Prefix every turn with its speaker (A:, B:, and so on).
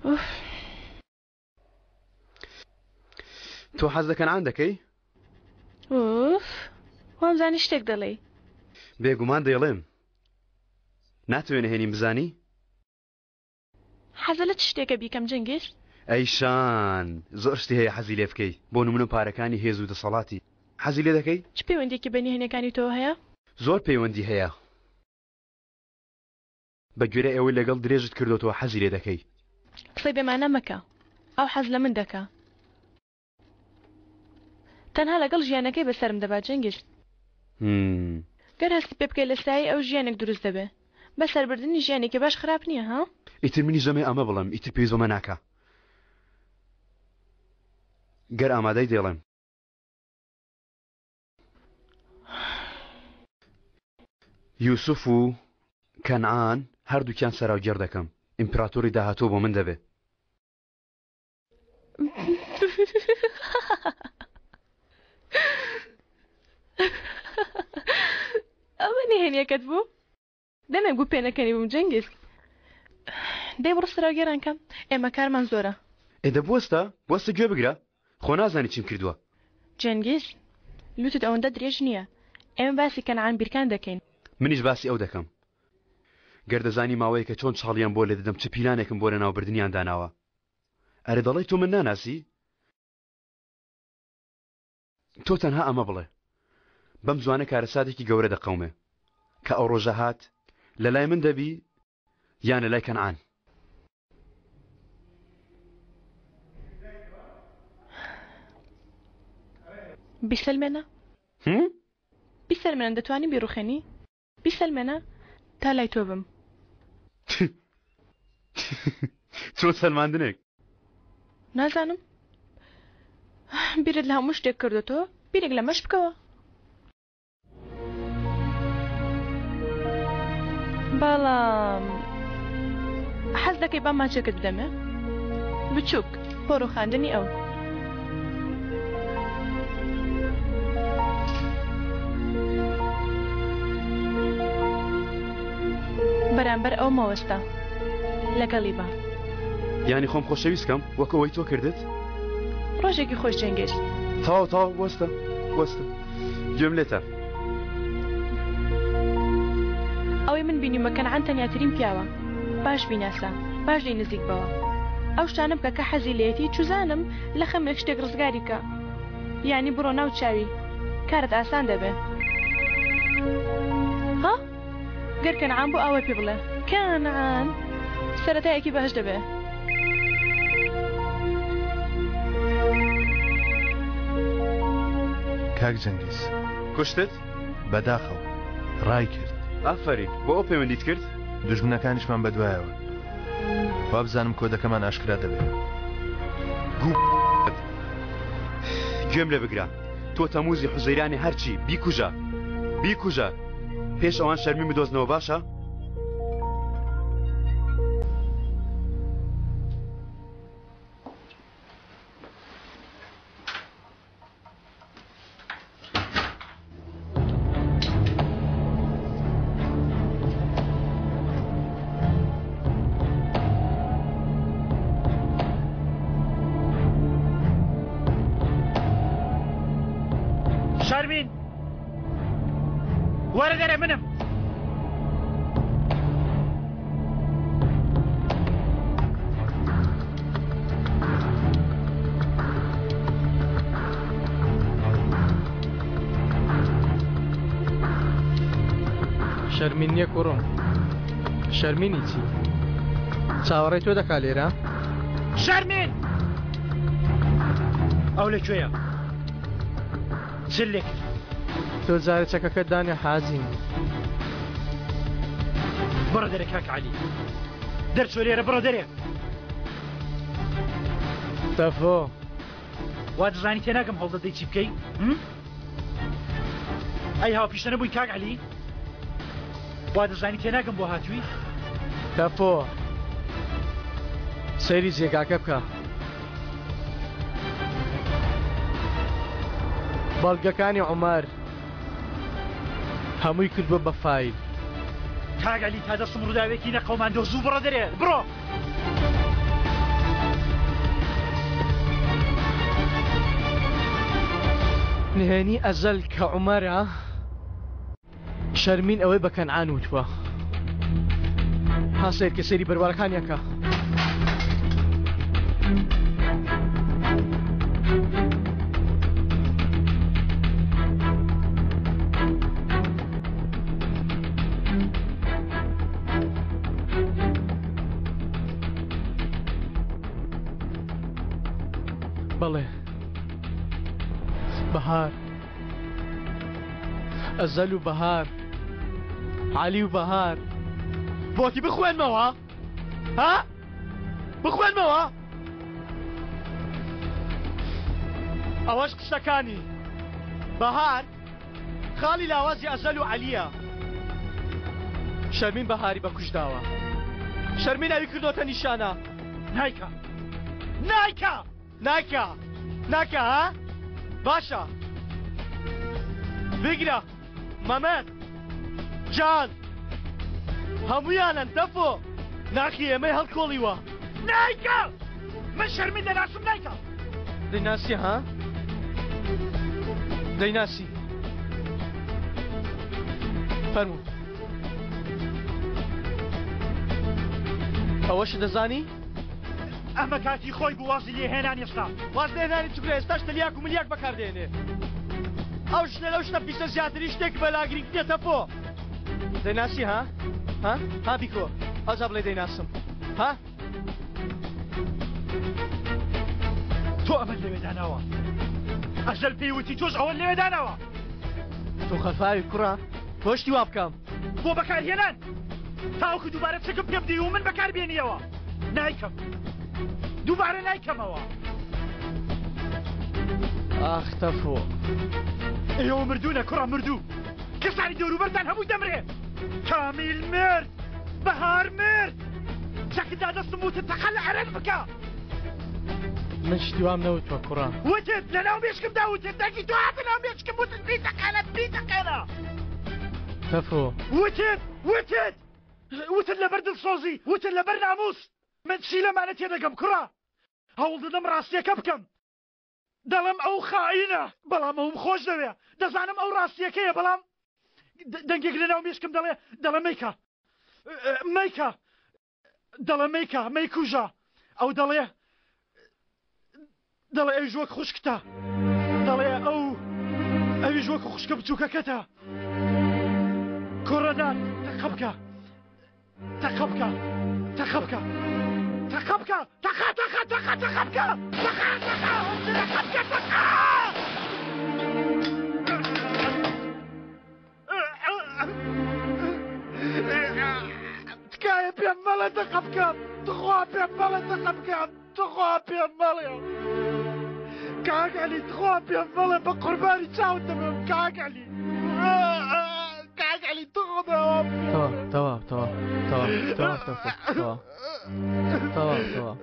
A: ئوف.
B: تۆ حەز لە کەنعان دەکەی؟
A: ئوف وامزانی شتێک دەڵێی.
B: بێگومان دەیڵێم. ناتەوێ نهێنیم بزانی؟
A: حەزە لە چ شتێکە بیکەم جەنگیز؟
B: ئەی شان زۆر شتی هەیە حەزی لێ بکەی بۆ نمونە پارەکانی هێز و دەسەڵاتی حەزی لێ دەکەی؟
A: چ پەیوەندیەکی بە نهێنیەکانی تۆوە هەیە؟
B: زۆر پەیوەندی هەیە بە گوێرەی ئەوەی لەگەڵ درێژت کردۆتەوە حەزی لێ دەکەی.
A: قسەی بێمانا مەکە ئەو حەز لە من دەکا. تەنها لەگەڵ ژیانەکەی بەسەرم دەبات جەنگیز. گەر هەستت پێ بکەی لە سایەی ئەو ژیانێک دروست دەبێ. بەسەربردنی ژیانێکی باش خراپ نییە ها؟
B: ئیتر منیش دەمەوێ ئەمە بڵێم ئیتر پێویست بەمە ناکا. گەر ئامادەی دەیڵێم. یوسف و کەنعان هەردووکیان سەراوگێڕ دەکەم. ئیمپراتۆری داهاتوو بۆ من دەبێ.
A: ئەوە نهێنیەکەت بوو؟ دەمێک بوو پێنەکەنی بووم جەنگیز. دەی بڕۆ سەراوگێڕان کە ئێمە کارمان زۆرە.
B: ئێ دە بوەستە بوەستە گوێ بگرە خۆ نازانی چیم کردووە.
A: جەنگیز لوتت ئەوەندە درێژ نییە ئێمە باسی کەنعان بیرکان دەکەین.
B: منیش باسی ئەو دەکەم. گەر دەزانی ماوەیەکە چۆن چاڵیان بۆ لێدەدەم چ پیلانێکم بۆ لەناوبردنیان داناوە. ئەرێ دەڵێی تۆ من ناناسی؟ تۆ تەنها ئەمە بڵێ. بەم زوانە کارەساتێکی گەورە دەقەومێ. کە ئەو ڕۆژە هات لە لای من دەبی یان لە لای کەنعان؟
A: بیسەلمێنە.
B: هم؟
A: بیسەلمێنە دەتوانی بیڕوخێنی؟ بیسەلمێنە تا لای تۆ بم.
B: چۆن سەلماندنێک؟
A: نازانم بیرت لە هەموو شتێک کردۆتەوە بیرێک لەمەش بکەوە. بەڵام حەز دەکەی با ماچێکت بدەمێ؟ بچووک بۆ ڕووخاندنی ئەو. بەرامبەر ئەو مەوەستە لەگەڵی بە.
B: یانی خۆم خۆشەویست کەم وەک ئەوەی تۆ کردت؟
A: ڕۆژێکی خۆش جەنگیز.
B: تەواو تەواو وەستە وەستە گوێم لێتە.
A: ئەوەی من بینیومە کەنعان تەنیاترین پیاوە. باش بیناسە باش لێی نزیک بەوە ئەو شتانە بکە کە حەزی لێیەتی چوزانم لە خەمێک شتێک ڕزگاری کە یانی بڕۆ ناو چاوی کارت ئاسان دەبێ ها گەر کەنعان بۆ ئاوای پێ بڵێ کەنعان سەرەتایەکی باش دەبێ.
C: کاک جەنگیز.
B: کوشتت؟
C: بەداخەوە. ڕای کرد.
B: ئافەرین. بۆ ئەو پەیوەندیت کرد؟
C: دوژمنەکانیشمان بەدوایەوەن. وابزانم کۆدەکەمان ئاشکرا دەبێ.
B: گوو گوێم لێ بگرە. تۆ تەمووزی حوزەیرانی هەرچی، بیکوژە. بیکوژە. پێش ئەوان شەرمین بدۆزنەوە باشە؟
D: شەرمین وەرە دەرێ منم
E: شەرمین نییە کوڕم شەرمینی چی چاوەڕێی تۆ دەکا لێرە
D: شەرمین ئەو لە کوێیە چل لێ کرد
E: تۆ جارێ چەکەکەت دانێ حاجین
D: بڕە دەرێ کاک عەلی دەرچۆ لێرە بڕە دەرێ
E: تەفۆ
D: وا دەزانی تێناگەم هەوڵدەدەی چی بکەی ئەی هاوپیشە نەبووی کاک عەلی وا دەزانی تێناگەم بۆ هاتووی
E: تەفۆ سەیری جێگاکە بکە بەڵگەکانی عومەر هەمووی کردووە بە فایل.
D: کاک عەلی تا دەستم ڕووداوێکی نەقەوماندوە زوو بڕۆ دەرێ بڕۆ.
E: نهێنی ئەزەل کە عومەرە شەرمین ئەوەی بە کەنعان وتووە. ها سەیر کە سەیری بەروارەکانیان کە. بەڵێ بەهار ئەزەل و بەهار عەلی و بەهار بۆتی بخوێنمەوە ها بخوێنمەوە ئەوەش قسەکانی بەهار خاڵی لاوازی ئەزەل و عەلیە شەرمین بەهاری بە کوشداوە شەرمین ئەوی کردۆتە نیشانە
D: نایکا نایکا
E: ناکا ناکا ها باشە بگرە مەمەد جان هەمویانن دەفۆ ناخی ئێمەی هەڵکۆڵیوە
D: نایکا من شەرمین دەناسم نایکا
E: دەیناسی ها دەیناسی فەرموو ئەوەش دەزانی؟
D: ئەمە کاتی خۆی بوو وازی لێ هێنان ئێستا.
E: واز لێ هێنانی چ کورە ئێستاش تلیاک و ملیاک بەکار دێنێ ئەو ژنە لەو شتە پیسە زیاتری شتێک بەلا گرینگ نیە تەپۆ دەیناسی ها ها ها بیکۆ ئەوجا بڵێ دەیناسم ها
D: تۆ ئەمەت لەوێ داناوە ئەژەل پێی وتی تۆش ئەوەت لەوێ داناوە
E: تۆ خەفاوی کوڕە تۆ شتی وا بکەم
D: بۆ بەکارهێنان تاوەکو دووبارە چەکم پێ بدەی و من بەکار بێنیەوە نایکەم دووبارە نایکەمەوە
E: ئاخ تەفۆ
D: ئێوە مردوونە کوڕە مردوو کەسانی دەوروبەرتان هەموو دەمرێ کامیل مرد بەهار مرد چەکت دا دەستم وتت تەقە لە ئەرەن بکە
E: من شتی وام نەوتوە کوڕە
D: وتت لەناو مێشکمدا وتت دەنگی تۆ هاتە ناو مێشکم وتت بیتەقێنە بیتەقێنە
E: تەفۆ
D: وتت وتت وتت لەبەر دڵسۆزی وتت لەبەر ناموس من چی لەمانە تێدەگەم کوڕە هەوڵ دەدەم ڕاستیەکە بکەم دەڵێم ئەو خائینە بەڵام ئەوم خۆش دەوێ دەزانم ئەو ڕاستیەکەیە بەڵام دەنگێک لەناو مێشکم دەڵێ دەڵێ مەیکە مەیکە دەڵێ مەیکە مەیکوژە ئەو دەڵێ دەڵێ ئەویش وەک خوشکتە دەڵێ ئەو ئەویش وەک خوشکە بچووکەکەتە کوڕەدان تەقە بکە تەقە بکە تەقە بکە تەقە بکە تەقە تەقە تەقە تەقە بکە تەقە تەقە تەقە بکە تەقە تکایە پێم مەڵێ تەقە بکەم تخوا پێم مەڵێ تەقە بکەم تخوا پێم مەڵێ کاک عەلی تخوا پێم مەڵێ بە قوربانی چاوت دەبم کاک عەلی کاک عەلی تخوا
E: تەواو تەواو تەواو تەواو تەواو تەواو تەواو تەواو.